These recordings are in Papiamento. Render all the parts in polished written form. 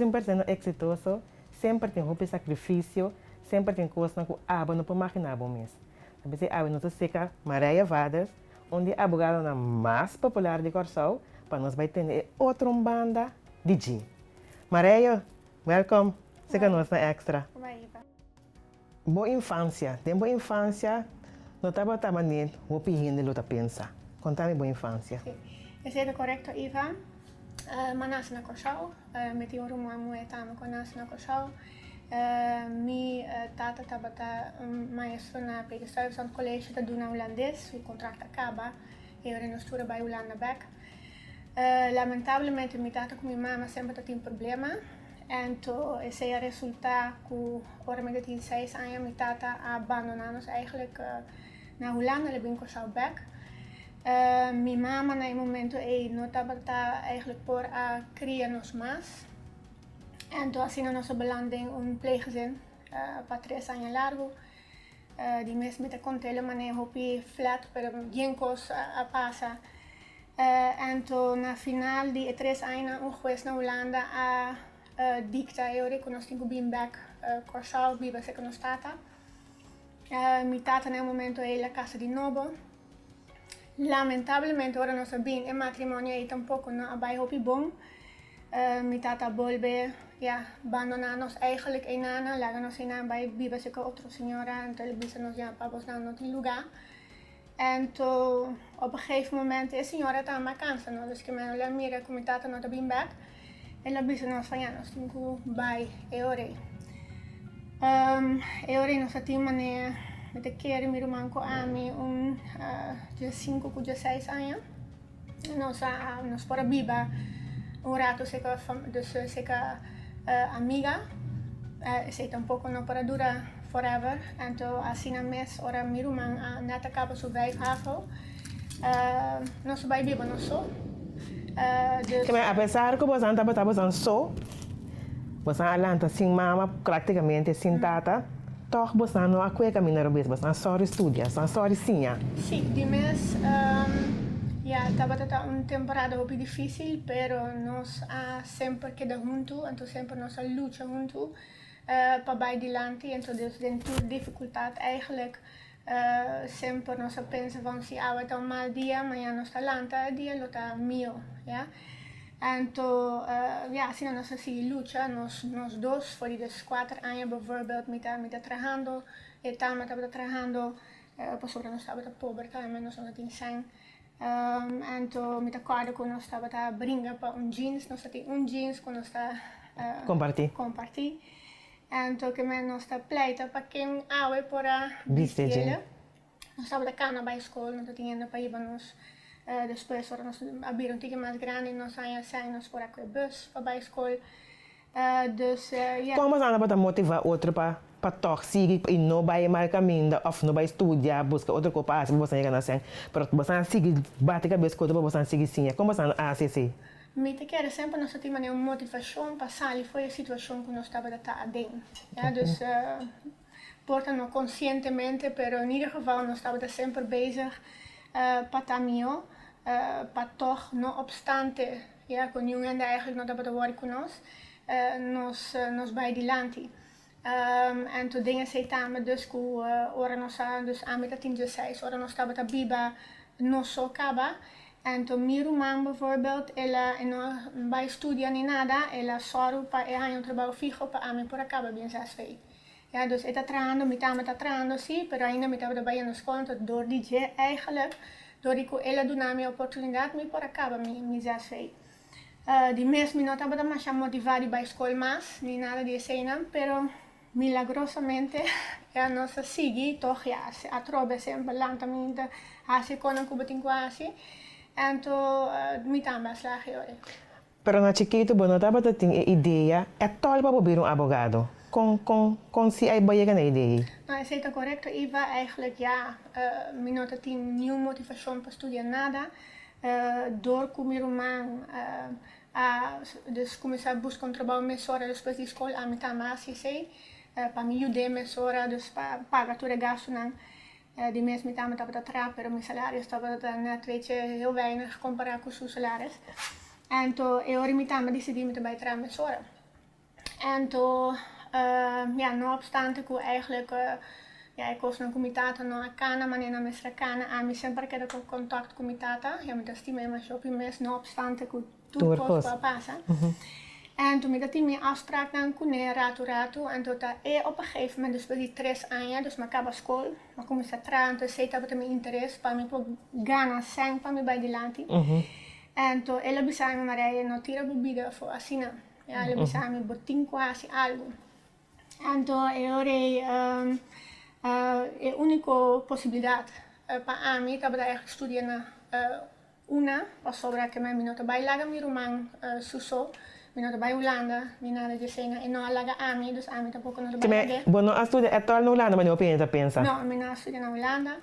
di un persona eksitoso semper tin hopi sakrifisio, semper tin kosnan ku abo no por maginá bo mes. Ta p'esei awe nos ta seka Marije Vaders, un di e abogadonan mas popular di Kòrsou, pa nos bai tende e otro un banda di dje. Marije, wèlkòm seka nos na Extra. Bo infansia. Den bo infansia no tabata manera hopi hende lo ta pensa. Konta mi bo infansia. Si, esei ta korekto Iva. Mi a nase na Kòrsou. Mi tin un ruman muhé tambe ku a nase na Kòrsou. Mi tata tabata un maestro na Peter Stuyvesant College ta duna hulandes. Su kontrakt a kaba i ora nos tur a bai Hulanda bèk. Lamentablemente mi tata ku mi mama semper ta tin problema. Anto esei a resultá ku ora mi ta tin seis aña mi tata a bandoná nos eigenlijk na Hulanda, el a bin Kòrsou bèk. Mi mama na e momento ei no tabata eigenlijk por a kria nos mas. Anto asina nos a beland den un pleeggezin pa tres aña largu. Di mes mi ta kont'é lo manera hopi flat pero bien kos a pasa. Anto na final di e tres añanan un hues na Hulanda a dikta e ora ku nos tin ku bin bèk Kòrsou biba serka nos tata. Mi tata na e momento ei el a kasa di nobo. Lamentablemente ora nos a bin e matrimonio ei tampoko no a bai hopi bon. Mi tata a bolbe ya bandoná nos eigenlijk einan, laga nos einan bai biba serka otro señora anto el a bisa nos ya pa bosnan no tin lugá. Anto op een gegeven moment e señora tambe a cansa nos, dus kimen el a mira cu mi tata no ta bin bek, el a bisa nos van ya nos tin cu bay e ora ey. E ora ey nos a tin manera, mi ta kere mi ruman cu ami un diescinco cu diesseis aña, nos a nos por a biba un rato cerca dus cerca amiga, esey tampoco no por a dura forever, anto asina mes ora mi ruman a net a caba su vijf havo nos a bay biba nos so, dus. Keme apesar cu bosan tabata bosan so, bosan a lanta sin mama practicamente sin tata, Tòg bosnan no a kue kaminda robes, bosnan sòri studia, bosnan sòri siña. Sí, di mes, ya, tabata ta un temporada hopi difísil, pero nos a semper keda huntu, anto semper nos a lucha huntu pa bai dilanti, anto dus den tur difikultat eigenlijk semper nos a pensa van si awe ta un mal dia, mañana nos ta lanta e dia lo ta mihó, ya. Anto, ya, asina nos a sigui lucha, nos nos dos for di des kuater aña bijvoorbeeld mi ta mi ta trahando, e tama tabata trahando, pasobra nos tabata pober tambe, nos no tatin sèn. Anto mi ta kòrda ku nos tabata bringa pa un jeans, nos ta tin un jeans ku nos ta Kompartí. kompartí. Anto ke men nos ta pleita pa ken awe por a Bisti e bisti jeans. ele. Nos tabata kana bai skol, no ta tin hende pa hiba nos. Despues ora nos a bira un tiki mas grandi nos haña sèn nos por a kue bus pa bai skol. Dus ya. Kon boso anda pa ta motivá otro pa pa tòg sigui i no bai e mal kaminda òf no bai studia, buska otro kos pa hasi pa boso yega na sèn? Pero boso a sigui bati kabes ku otro pa boso a sigui siña. Kon boso a hasi esei? Mi ta kere semper nos ta tin manera un motivashon pa sali for e situashon ku nos tabata ta aden. Ya, dus Por ta no konsientemente, pero en ieder geval nos tabata semper bezig pa ta mihó, pa tòg no opstante ya ku niun hende eigenlijk no tabata wòri ku nos, nos nos bai dilanti. Anto den esei tambe dus ku ora nos a, dus ami ta tin dieseis, ora nos tabata biba nos so kaba, anto mi ruman bijvoorbeeld el a e no a bai studia ni nada, el a sòru pa e haña un trabou fiho pa ami por a kaba bien zes vei. Ja, dus e ta trahando, mi tama ta trahando si, pero ainda mi tabata bayendo skol, anto dor di dje eigenlijk, dor di ku el a duna mi oportunidat mi por a kaba mi mi zesvei. Di mes mi no tabata masha motivá di bai skol mas, ni nada di eseinan, pero milagrosamente ja nos a sigui tog ja atrobe semper lanta mi ta hasi e konan ku bo tin ku hasi, anto mi tambe a slaag e ora. Pero na chikitu bo no tabata tin e idea ètòl pa bo bira un abogado. Kon, kon, kon si ai bo yega na e idea ei? No, esei ta korekto, Iva. Eigenlijk ja, mi no ta tin niun motivashon pa studia nada. Dor ku mi ruman a dus kuminsá buska un trabou mesora despues di skol, ami tambe a hasi esei, pa mi yud'é mesora, dus pa paga tur e gastunan. Di mes mi tama tabata traha pero mi salaris tabata net weetje heel weinig compara cu su salaris. Anto e ora mi tama dicidi mi ta bay traha mesora. Anto, ja, no obstante ku eigenlijk ja, e kosnan ku mi tata no a kana manera nan mester a kana, ami semper a keda ku kontakt ku mi tata. Ja, mi ta stima e masha hopi mes, no obstante ku tur kos ku a pasa. Anto mi ta tin mi afspraaknan kuné ratu ratu, anto ta e op een gegeven moment despues di tres aña, dus mi a kaba skol, mi a kuminsá traha, anto esei tabata mi interes pa mi por gana sèn pa mi bai dilanti. Anto el a bisa mi, Marije, no tira bo bida afó asina. Ja, el a bisa mi, bo tin ku hasi algu. Anto e ora ei e úniko posibilidat pa ami tabata ègt studia na una, pasobra ke mi no ta bai laga mi ruman su so, mi no ta bai Hulanda ni nada di esei. E no a laga ami, dus ami tampoko no ta bai lag'é. Bo no a studia ètòl na Hulanda, manera bo ta pensa? No, mi no a studia na Hulanda.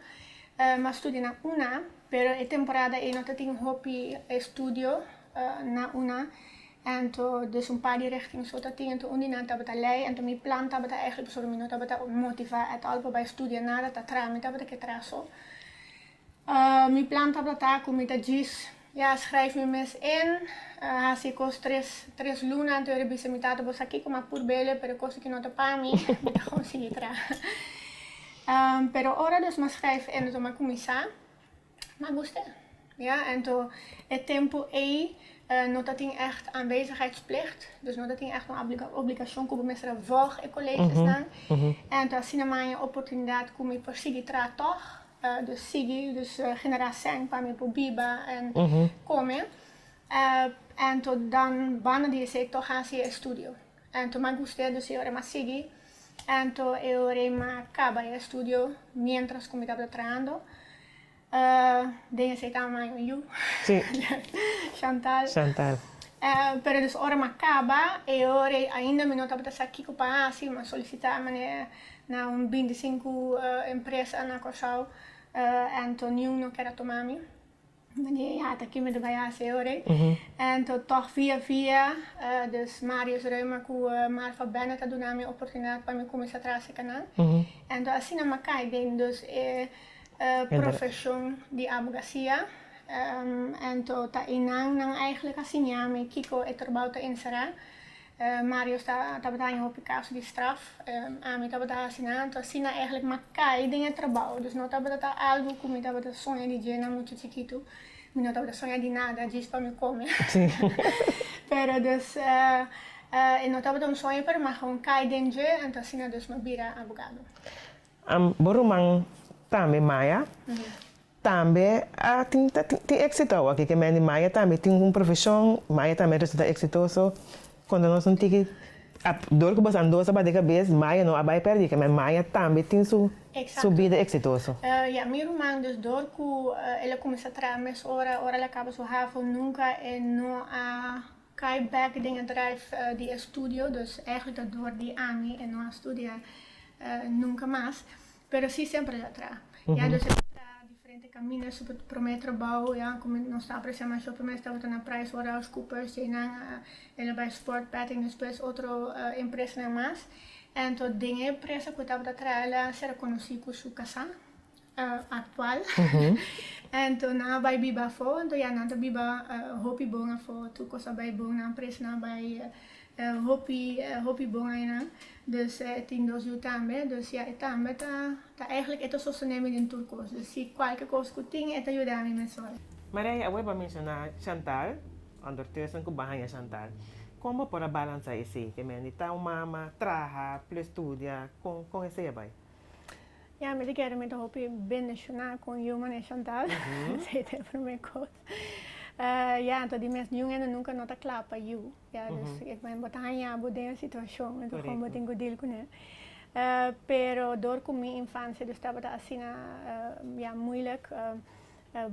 Mi a studia na una, pero e temporada ei no ta tin hopi estudio na una. Anto dus un par di richting so ta tin, anto un di nan tabata lei, anto mi plan tabata eigenlijk pasobra mi no tabata motiva at all pa bai studia nada, ta traha mi tabata ke traha so. Mi plan tabata ta ku mi ta djis ya schrijf mi mes in, hasi e kos tres tres luna, anto e bisa mi tata bo sa kiko mi a purbele pero e kos aki no ta pa mi, mi ta gewoon sigui traha. Pero ora dus mi a schrijf in anto mi a kuminsá. M'a gust'é. Ja, anto e tempu ei no ta tin ègt aanwezigheidsplicht, dus no ta tin ègt un obligashon ku bo mester a vòg e kolegesnan. Anto asina mi a haña oportunidat ku mi por sigui traha tòg, dus sigui, dus generá sèn pa mi por biba en kome. Anto dan banda di esei tòg hasi e estudio. Anto m'a gust'é, dus e ora m'a sigui. Anto e ora ei m'a kaba e estudio miéntras ku mi tabata trahando. Den esei taba m'a un yu, Chantal. Chantal. Pero dus ora m'a kaba, e ora ei ainda mi no tabata sa kiko pa hasi. M'a solisitá manera na un bintisinku empresa na Kòrsou, anto niun no ker a tuma mi. Mi ya ta ki mi ta bai hasi e ora ei. Anto tòg via via, dus Marius Reumer ku Marva Bennett a duna mi oportunidat pa mi kuminsá traha serka nan. Anto asina mi a kai den dus e profeshon di abogasia. Anto ta einan nan eigentlik a siña mi kiko e trabou ta enserá. Marius ta tabata haña hopi kaso di straf, ami tabata hasi nan, anto asina eigenlijk m'a kai den e trabou. Dus no tabata ta algu ku mi tabata soña di dje na mucha chikitu, mi no tabata soña di nada djis pa mi kome. Pero dus e no tabata un soño pero m'a gewoon kai den dje, anto asina dus m'a bira abogado. Bo ruman tambe Maya Tambe a tin ta tin éxito awo aki ke men di Maya tambe tin un profeshon, Maya tambe a resulta exitoso. Konta nos un tiki a dor ku boso andos a bati kabes Maya no a bai pèrdí ke men Maya tambe tin su su bida exitoso. Ya, mi ruman dus dor ku el a kuminsá traha mesora ora el a kaba su havo nunka e no a kai bèk den e drive di e studio, dus eigenlijk ta dor di ami e no a studia nunka mas. Pero si semper el a traha. Ya dus el a traha diferente caminda, su prome trabao ya como nos ta aprecia masha hopi mes tabata na PricewaterhouseCoopers y nan el a bay Sport Betting despues otro empresanan mas. Anto den e empresa cu e tabata traha el a ser conoci cu su casa actual. Anto nan a bay biba afo, anto ya nan ta biba hopi bon afo, tur cos a bay bon, nan empresanan a bay Hopi hopi bon ainan. Dus e tin dos yu tambe. Dus ya e tambe ta ta eigenlijk e ta sostené mi den tur kos. Dus si kualke kos ku tin e ta yuda mi mesora. Maria, awor bo a menshoná Chantal, ondertussen ku bo a haña Chantal. Kon bo por a balansá esei? Ke men di ta un mama, traha, plus studia, kon kon esei a bai? Ya, mi ta kere mi ta hopi bendishoná ku un yu manera Chantal. Esei ta e promé kos. Ya, anto di mes niun hende nunka no ta kla pa yu. Ya, dus ik ben bo ta haña bo den e situashon, enton kon bo tin ku deal kuné. Pero dor ku mi infansia dus tabata asina ya moeilijk,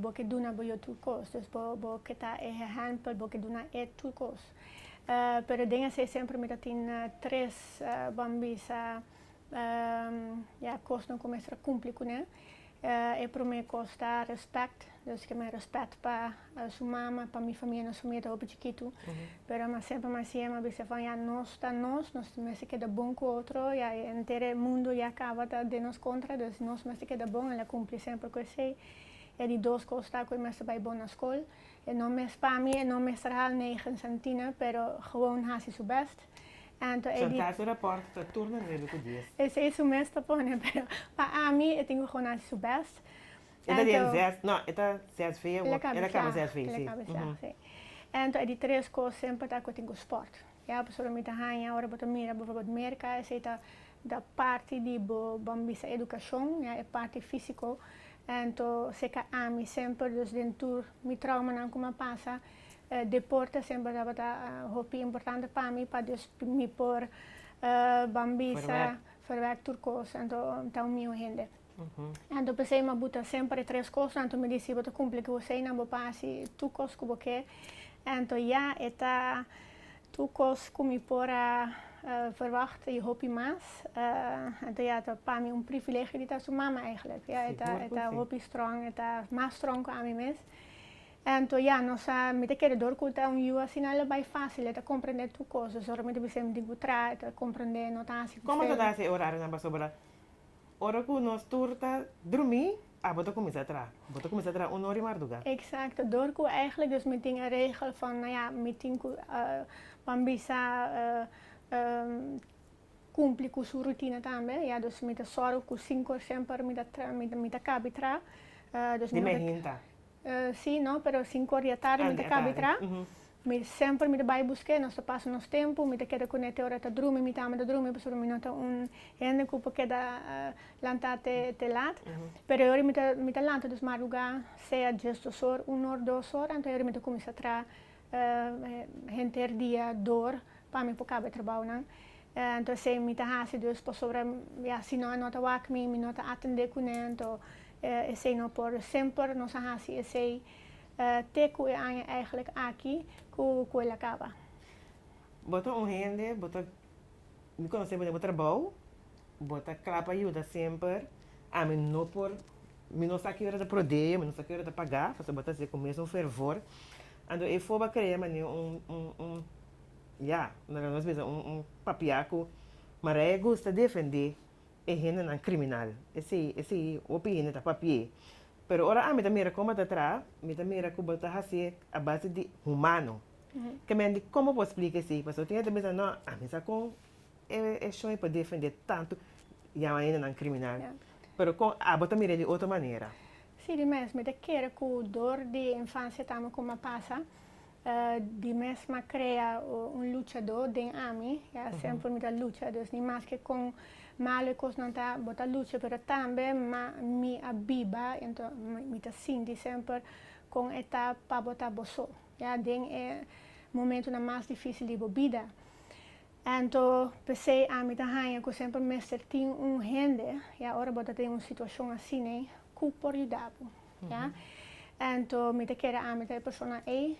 bo ke duna bo yu tur kos. Dus bo bo ke ta e ehèmpel, bo ke duna e tur kos. Pero den esei semper mi ta tin tres ban bisa ya kosnan ku mester a kumpli kuné. E promé kos ta rèspèt, dus ke men rèspèt pa su mama, pa mi famia, nos famia ta hopi chikitu, pero mi semper mi a siña, mi a bisa van ya nos ta nos, nos mester keda bon ku otro, ya e henter e mundu ya kaba ta den nos kontra, dus nos mester keda bon, el a kumpli semper ku esei. E di dos kos ta ku e mester bai bon na skol, e no mes pa mi e no mester haal negen sentine, pero gewoon hasi su bèst. Anto e di. Chantal su rapport ta tur na nuebe ku dies. Esei su mes ta pone, pero pa ami e tin ku gewoon hasi su best. E ta den zes, no, e ta zes vee awor, el a kaba zes vee, si. El a kaba zes vee. Anto e di tres kos semper ta ku e tin ku sport. Ya, pasobra mi ta haña ora bo ta mira bijvoorbeeld Merka, esei ta ta parti di bo ban bisa edukashon, ya, e parti físiko. Anto seka ami semper, dus den tur mi traumanan ku mi a pasa, deporte semper tabata hopi importante pa mi pa dus mi por ban bisa verwerk tur kos. Anto ta un miho hende. Anto p'esei mi a buta semper e tres kosnan, anto mi di si bo ta kumpli ku eseinan bo por hasi tur kos ku bo ke. Anto ya e ta tur kos ku mi por a verwacht i hopi mas. Anto ya ta pa mi un privilegio di ta su mama eigenlijk. Ya e ta e ta hopi strong, e ta mas strong ku ami mes. Anto ya nos a, mi ta kere dor ku ta un yu asina lo bai fásil, e ta komprendé tur kos. Dus ora mi ta bis'é mi tin ku traha e ta komprendé, no ta hasi Komo ta ta hasi e orarionan pasobra Ora ku nos tur ta drumí, abo ta kuminsá traha. Bo ta kuminsá traha un ora i mardugá. Eksakto. Dor ku eigentlik dus mi tin e regel van, nou ja, mi tin ku ban bisa kumpli ku su rutina tambe. Ja, dus mi ta sòru ku sinku or semper mi ta mi ta kabi traha. Dus mi no ta. Di mainta? Sí, no, pero sinku or di atardi mi ta kabi traha. Mi semper mi ta bai busk'é, nos ta pasa nos tempu, mi ta keda kuné te ora e ta drumi, mi tambe ta drumi pasobra mi no ta un hende ku por keda lantá te te lat. Pero e ora mi ta mi ta lanta dus madrugá, sea djesdos or, un or, dos or, anto e ora mi ta kuminsá traha henter dia dor pa mi por kaba e trabounan. Anto esei mi ta hasi dus pasobra ya si no e no ta wak mi, mi no ta atendé kuné, anto esei no por. Semper nos a hasi esei. Te ku e aña eigenlijk aki ku ku el a kaba. Bo ta un hende, bo ta, mi konosé bo den bo trabou, bo ta kla pa yuda semper, ami no por, mi no sa ki ora ta prodeo, mi no sa ki ora ta pagá, pasobra bo ta hasié ku mesun fervor, anto e for bo a krea manera un, un, un, ya, nos bisa un, un papia ku Marije gusta defendé e hendenan kriminal. Esei, esei hopi hende ta papi'é. Pero ora ami ta mira kon bo ta traha, mi ta mira ku bo ta hasié a base di humano. Ke men di kon bo por splika esei? Pasobra tin hende ta bisa, no, ami sa kon e e shon ei por defendé tantu yama hendenan kriminal. Pero kon abo ta mir'é di otro manera? Sí, di mes. Mi ta kere ku dor di e infansia tambe ku mi a pasa, Di mes m'a crea un luchador den ami, ya semper mi ta lucha, dus ni maske con malo e cosnan ta, bo ta lucha, pero tambe ma mi a biba, ento mi ta sinti semper con e ta pa bo ta bo so, ya den e momentonan mas dificil di bo bida. Anto p'esey ami ta haña cu semper mester tin un hende, ya ora bo ta den un situacion asina cu por yuda bo. Ya. Anto mi ta kere ami ta e persona ei.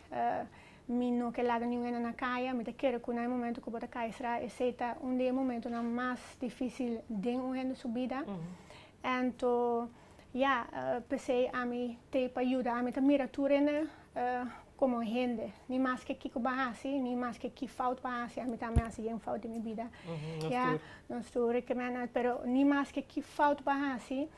Mi no ke laga niun hende na kaya. Mi ta kere ku na e momento ku bo ta kai sra, esei ta un di e momentonan mas difisil den un hende su bida. Anto, ya, p'esei ami t'ei pa yuda. Ami ta mira tur hende komo hende. Ni maske kiko bo a hasi, ni maske ki fout bo a hasi, ami tambe a hasi yen fout den mi bida. Ya, nos tur rekemen, pero ni maske ki fout bo a hasi,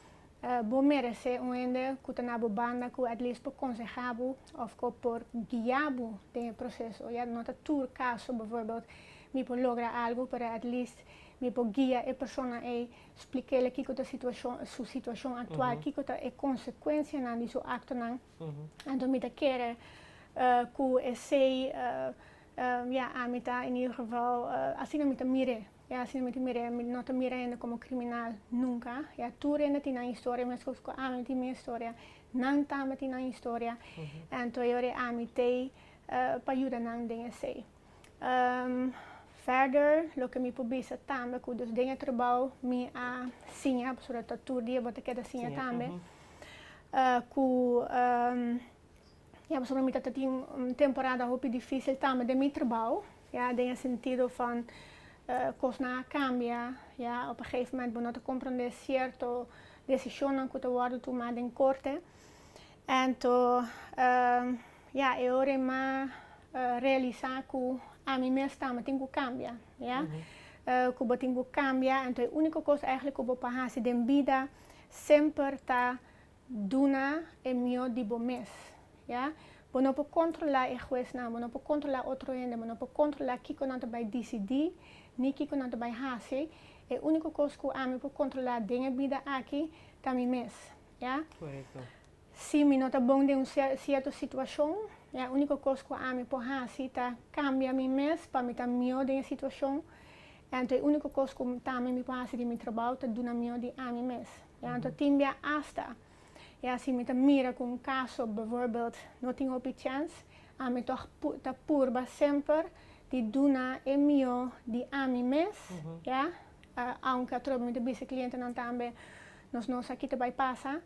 Bo meresé un hende ku ta na bo banda ku at least por konsehá bo òf ku por guiá bo den e proseso. Ya no ta tur kaso bijvoorbeeld mi por logra algu pero at least mi por guia e persona ei, splik'é kiko ta situashon su situashon aktual, kiko ta e konsekuensianan di su aktonan. Anto mi ta kere ku esei ya ami ta in ieder geval asina mi ta mir'é. Ya asina mi ta mira, mi no ta mira hende como criminal nunca. Ya tur hende tin nan historia mescos cu ami tin mi historia, nan tambe tin nan historia. Anto e ora ami t'ey pa yuda nan den esey. Verder loke mi por bisa tambe cu dus den e trabao mi a siña, pasobra ta tur dia bo ta keda siña tambe, cu ya pasobra mi ta tin un temporada hopi dificil tambe den mi trabao. Ya, den e sentido van kosnan a kambia, ya, op een gegeven moment bo no ta komprondé sierto desishonnan ku ta wòrdu tumá den korte. Anto, ya, e ora ei m'a realisá ku ami mes tambe tin ku kambia, ya. Ku bo tin ku kambia, anto e úniko kos eigentlik ku bo por hasi den bida semper ta Duna e mihó di bo mes, ya. Bo no por kontrolá e huesnan, bo no por kontrolá otro hende, bo no por kontrolá kiko nan ta bai disidí. Ni kiko nan ta bai hasi. E úniko kos ku ami por kontrolá den e bida aki ta mi mes, ya. Si mi no ta bon den un sierto situashon, ya, úniko kos ku ami por hasi ta kambia mi mes pa mi ta mihó den e situashon. Anto e úniko kos ku tambe mi por hasi den mi trabou ta duna mihó di ami mes. Ya, anto tin bia asta, ya, si mi ta mira ku un kaso bijvoorbeeld no tin hopi chèns, ami tòg ta purba semper di duna e mihó di ami mes, ya, aunke atrobe mi ta bisa e klientenan tambe, nos no sa ki ta bai pasa,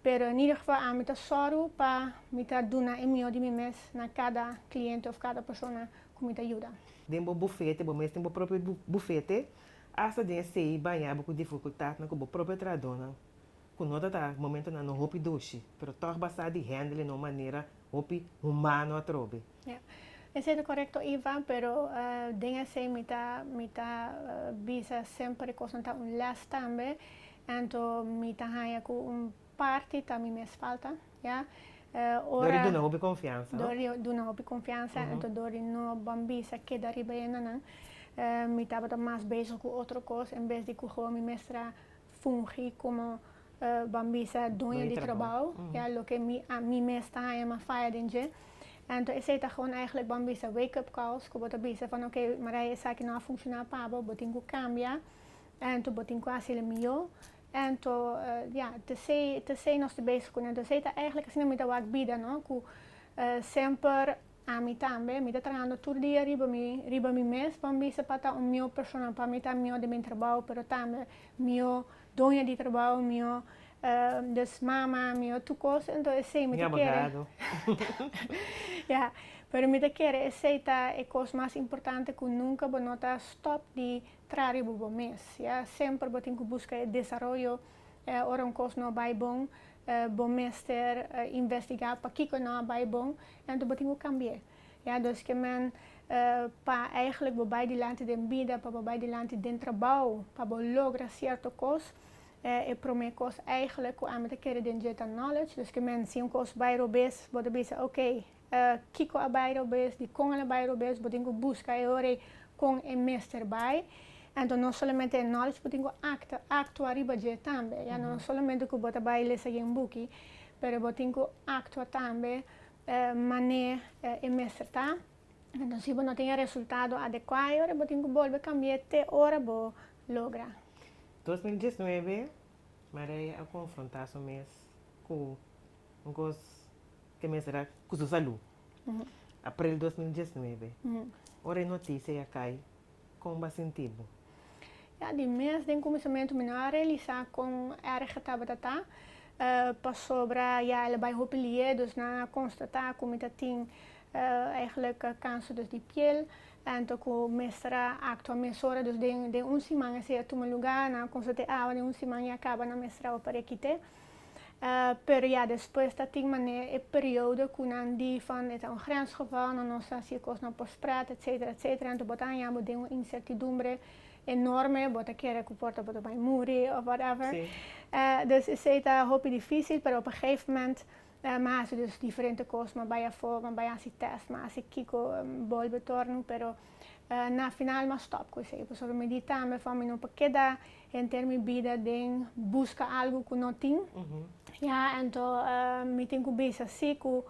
pero in ieder geval ami ta sòru pa mi ta duna e mihó di mi mes na kada kliente òf kada persona ku mi ta yuda. Den bo bufete, bo mes tin bo propio bufete, asta den esei baña bo ku difikultatnan ku bo propio trahadónan, ku no ta ta momentonan no hopi dushi, pero tòg bo a sa di handle na un manera hopi humano atrobe. Ja, esei ta korekto Iva, pero den esei mi ta mi ta bisa semper e kosnan ta un les tambe, anto mi ta haña ku un parti ta mi mes falta, ya. Dor di duna hopi konfiansa, no? Dor di duna hopi konfiansa, anto dor di no ban bisa keda riba e hendenan, mi tabata mas bezig ku otro kos en bes di ku gewoon mi mester a fungi komo ban bisa doño di trabou, ya, loke mi mi mes ta haña mas faya den dje. Anto esei ta gewoon eigenlijk ban bisa wake up calls ku bo ta bisa van oke Marije esaki no a funshoná pa bo, bo tin ku kambia, anto bo tin ku hasi el mihó. Anto ya, t'esei t'esei nos ta bezig kuné. Anto esei ta eigenlijk asina mi ta wak bida no, ku semper ami tambe mi ta trahando tur dia riba mi riba mi mes ban bisa pa ta un mihó persona, pa mi ta mihó den mi trabou pero tambe mihó doño di trabou, mihó dus mama, mihó tur kos, enton esei mi ta kere. Mi abogado. Ya, pero mi ta kere esei ta e kos mas importante ku nunka bo no ta stòp di traha riba bo mes, ya. Semper bo tin ku buska e desaroyo, ora un kos no a bai bon, bo mester investigá pakiko no a bai bon, enton bo tin ku kambi'é. Ya, dus ke men pa eigenlijk bo bai dilanti den bida, pa bo bai dilanti den trabou, pa bo logra sierto kos, e prome kos eigenlijk ku ami ta kere den dje ta knowledge. Dus ke men si un kos bai robes, bo ta bisa oké, kiko a bai robes, dikon el a bai robes, bo tin ku buska e ora ei kon e mester bai. Anto no solamente e knowledge, bo tin ku akta, aktua riba dje tambe. Ya, no solamente ku bo ta bai lesa yen buki, pero bo tin ku aktua tambe Manera e mester ta. Enton si bo no tin e resultado adekuá e ora bo tin ku bolbe kambi'é te ora bo logra. 2019, Mareya a konfrontá su mes ku un kos ke mester a ku su salú. April 2019, ora e notisia a kai, kon bo a sinti bo? Ya, di mes den kuminsamentu mi no a realisá kon erg e tabata ta, pasobra ya el a bai hopi lié, dus nan a konstatá ku mi ta tin eigenlijk kanser dus di piel, anto ku mester a aktua mesora, dus den den un siman esei a tuma lugá, nan a konstat'é awa den un siman ya kaba nan mester a oper'é kit'é. Pero ya despues ta tin manera e periodo ku nan di van e ta un grensgeval, nan no sa si e kos no por spread etcetera etcetera, anto bo ta haña bo den un incertidumbre enorme, bo ta kere ku por ta bo ta bai muri of whatever. Dus esei ta hopi dificil, pero op een gegeven moment mi a hasi dus diferente kos, mi a bai afó, mi a bai hasi test, mi a hasi kiko bolbe tornu, pero na final mi a stop ku esei, pasobra mi di tambe van mi no por keda Henter mi bida den buska algu ku no tin. Ya, anto mi tin ku bisa si ku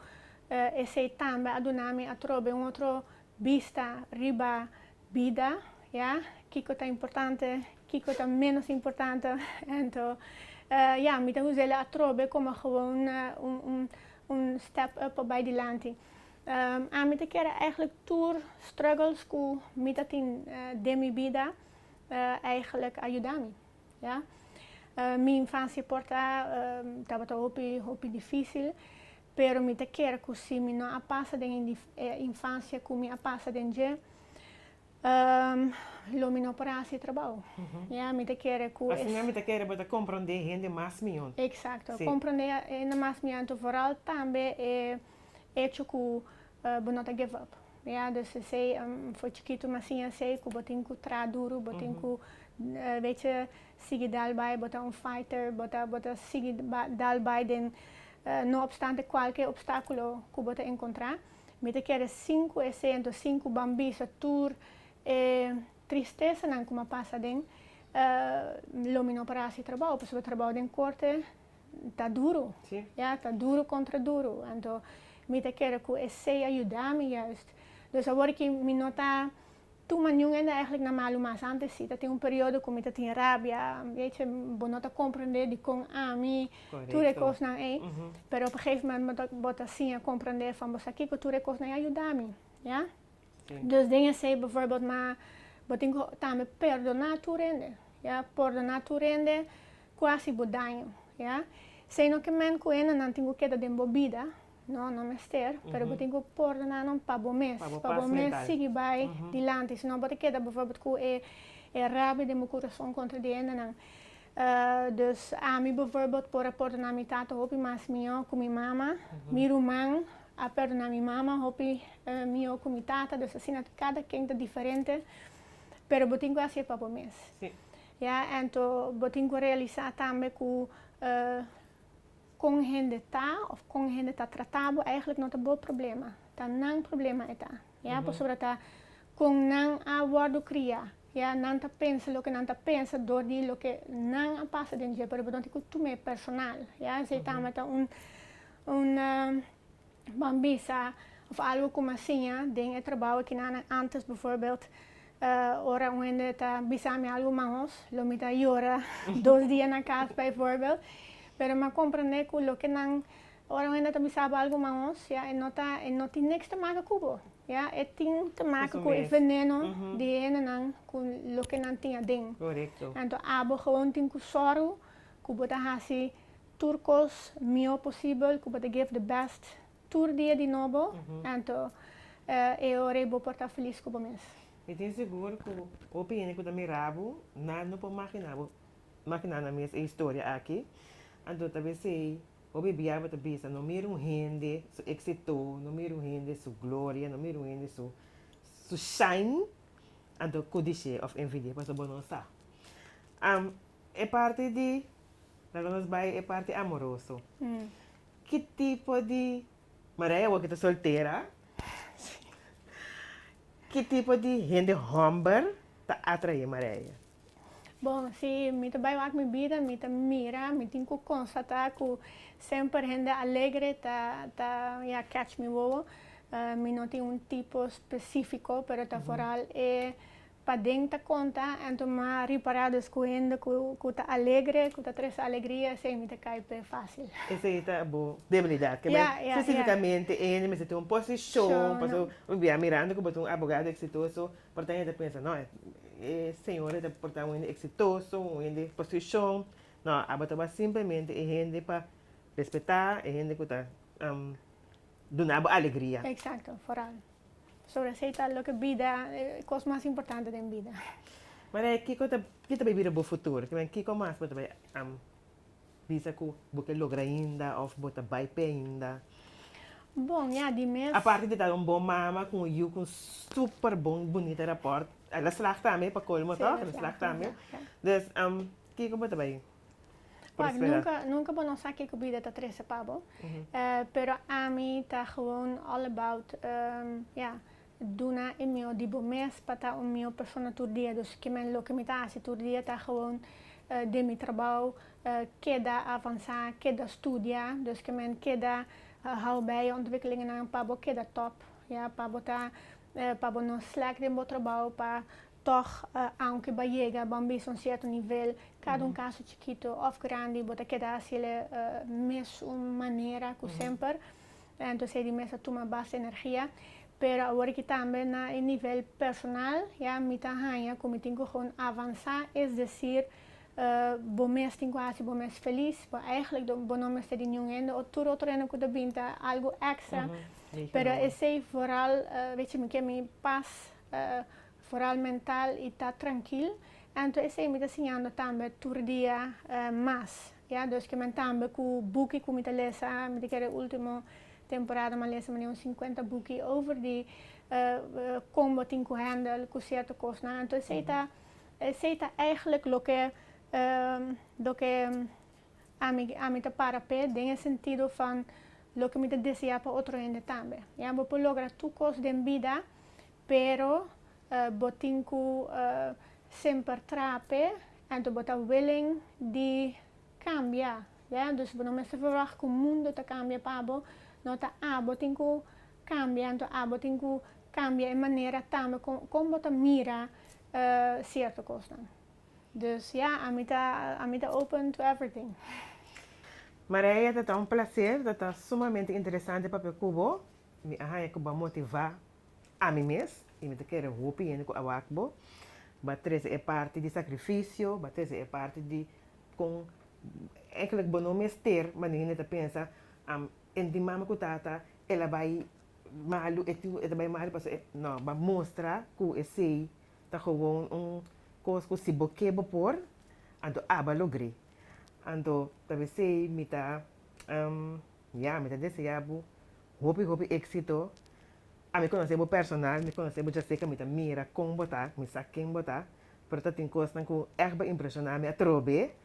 esei tambe a duna mi atrobe un otro bista riba bida, ya, kiko ta importante, kiko ta ménos importante. Anto, ya, mi ta us'el atrobe komo gewoon un un step up pa bai dilanti. Ami ta kere eigenlijk tur struggles ku mi ta tin den mi bida eigenlijk a yuda mi, ya. Mi infancia por ta tabata hopi hopi dificil, pero mi ta kere cu si mi no a pasa den e infancia cu mi a pasa den dje, lo mi no por a haci e trabao, ya. Mi ta kere cu es. Asina mi ta kere bo ta comprende hende mas mion. Exacto, comprende hende mas mion, anto vooral tambe e hecho cu bo no ta give up. Ya, dus esei for chikitu mi a siña esei ku bo tin ku traha duru, bo tin ku weet je, sigui dal bai, bo ta un fighter, bo ta bo ta sigui dal bai den no opstante kualke opstákulo ku bo ta enkontrá. Mi ta kere sin ku esei, anto sin ku ban bisa tur e. tristesanan ku mi a pasa aden, lo mi no por a hasi trabou, pasobra trabou den korte ta duru. Ya, ta duru kontra duru. Anto mi ta kere ku esei a yuda mi juist. Dus awor ki mi no ta tuma niun hende eigenlijk na malu mas. Antes si ta tin un periodo ku mi ta tin rabia, weet je, bo no ta komprende dikon ami, tur e kosnan ei. Pero op een gegeven moment bo ta siña komprende van bo sa kiko tur e kosnan ei a yuda mi, ya. Dus den esei bijvoorbeeld ma bo tin ku tambe perdoná tur hende, ya, pordoná tur hende ku hasi bo daño, ya. Esei no ke men ku hendenan tin ku keda den bo bida, no, no mester, pero bo tin ku pordoná nan pa bo mes, pa bo mes sigui bai dilanti, si no bo ta keda bijvoorbeeld ku e e rabia den bo kurason kontra di hendenan. Dus ami bijvoorbeeld por a pordoná mi tata hopi mas mihó ku mi mama, mi ruman a perdoná mi mama hopi mihó ku mi tata, dus asina kada ken ta diferente, pero bo tin ku hasié pa bo mes. Ya, anto bo tin ku realisá tambe ku kon hende ta òf kon hende ta tratá bo eigenlijk no ta bo problema, ta nan problema e ta. Ya, pasobra ta kon nan a wòrdu kriá. Ya, nan ta pensa loke nan ta pensa dor di loke nan a pasa den dje, pero bo no tin ku tum'é personal. Ya, esei tambe ta un un ban bisa of algo ku mi a siña den e trabou aki nan antes bijvoorbeeld ora un hende ta bisa mi algo mahos lo mi ta yora dos dia na kas bijvoorbeeld pero mi a comprende ku loke nan ora un hende ta bisa bo algo mahos ya e no ta e no tin niks te maka ku bo ya e tin te maka ku e veneno di e hendenan ku loke nan tin aden anto abo gewoon tin ku sòru ku bo ta hasi Tur kos mihó posibel ku bo ta give the best tur dia di nobo, anto e ora ei bo por ta felis ku bo mes. Mi tin sigur ku hopi hende ku ta mira bo, nan no por magina bo, magina nan mes e historia aki. Anto ta besei hopi bia bo ta bisa no mira un hende su éxito, no mira un hende su gloria, no mira un hende su su shine, anto kudish'é òf envidi'é pasobra bo no sa. E parti di Laga nos bai e parti amoroso. Ki tipo di. Maria awor ki ta soltera, ki tipo di hende homber ta atrae Maria? Bon, si mi ta bai wak mi bida, mi ta mira, mi tin ku konstatá ku semper hende alegre ta ta ya catch mi wowo. Mi no tin un tipo spesífiko, pero ta foral e Paden ta konta, anto m'a ripará dus ku hende ku ku ta alegre, ku ta trese alegria, esei mi ta kai p'e fásil. Esei ta bo debilidat. Ke men spesifikamente e hende mester tin un posishon, pasobra un bia mirando ku bo ta un abogado eksitoso, por ta hende ta pensa, no, e señor ei ta por ta un hende eksitoso, un hende posishon. No, abo ta simplemente e hende pa respetá, e hende ku ta duna bo alegria. Eksakto, foral. Sobre esei ta loke bida, e kos mas importante den bida. Maria, kiko ta ki ta bai bira bo futuro? Kimen kiko mas bo ta bai bisa ku bo ke logra ainda òf bo ta bai p'e ainda? Bon, ya, di mes. Aparte di ta un bon mama ku un yu ku un super bon bunita rapòrt, el a slag tambe pa kolmo tòg? El a slag tambe. Dus, kiko bo ta bai Wak, nunka, nunka bo no sa kiko bida ta trese pa bo. Pero ami ta gewoon all about, ya, duna e mihó di bo mes pa ta un mihó persona tur dia. Dus ke men loke mi ta hasi tur dia ta gewoon den mi trabou, keda avansá, keda studia. Dus ke men keda hou bij e ontwikkelingennan pa bo keda top, ya, pa bo ta, pa bo no slack den bo trabou, pa Tòg, aunke bo a yega bo a bisa un sierto nivel, kada un kaso chikitu òf grandi bo ta keda hasi el mesun manera ku semper. Entonces e di mes a tuma basta energia. Pero awor aki tambe na e nivel personal ya mi ta haña ku mi tin ku gewoon avansá, es desir bo mes tin ku hasi bo mes felis, bo eigenlijk bo no mester di niun hende o tur otro hende ku ta bin ta algu èkstra. Pero esei vooral, weet je, mi ke mi pas. Vooral mental y ta trankil. Anto esey mi ta siñando tambe tur dia mas. Ya, dus ke men tambe ku buki ku mi ta lesa, mi ta kere ultimo temporada mi a lesa manera un sinkuenta buki over di kon bo tin ku handle ku sierto kosnan. Anto esey ta esey ta eigenlijk loke loke ami ami ta para p'e den e sentido van loke mi ta desea pa otro hende tambe. Ya, bo por logra tur kos den bida. Pero Bo tin ku semper traha p'e, anto bo ta willing di kambia, ya. Dus bo no mester verwacht ku mundo ta kambia pa bo, no ta abo tin ku kambia, anto abo tin ku kambia e manera tambe kon kon bo ta mira sierto kosnan. Dus ya, ami ta ami ta open to everything. Mareya, ta ta un placer, ta ta sumamente interesante papia ku bo. Mi a haña ku bo a motivá ami mes i mi ta kere hopi hende ku a wak bo. Bo a trese e parti di sakrifisio, bo a trese e parti di kon eigenlijk bo no mester manera hende ta pensa en tin mama ku tata el a bai malu e tin e ta bai malu pasobra e no bo a mustra ku esei ta gewoon un kos ku si bo ke bo por anto abo a logr'é. Anto ta besei mi ta ya mi ta desea bo hopi hopi éxito. Ami konosé bo personal, mi konosé bo djaseca, mi ta mira kon bo ta, mi sa ken bo ta, pero ta tin kosnan ku ègt bo impreshoná mi atrobe.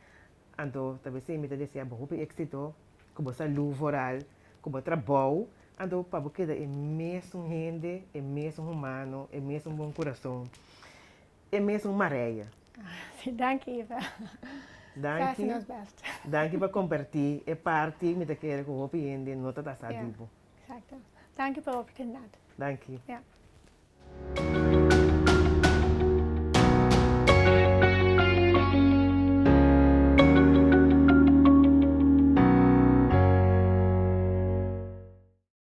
Anto ta besei mi ta desea bo hopi éxito ku bo salú vooral, ku bo trabou, anto pa bo keda e mesun hende, e mesun humano, e mesun bon kurason, e mesun Mareya. Sí, danki Iva. Danki. Nos best. Danki pa kompartí e parti, mi ta kere ku hopi hende no ta ta sa di bo. Exacto. Danki pa e oportunidat. Danki. Ja.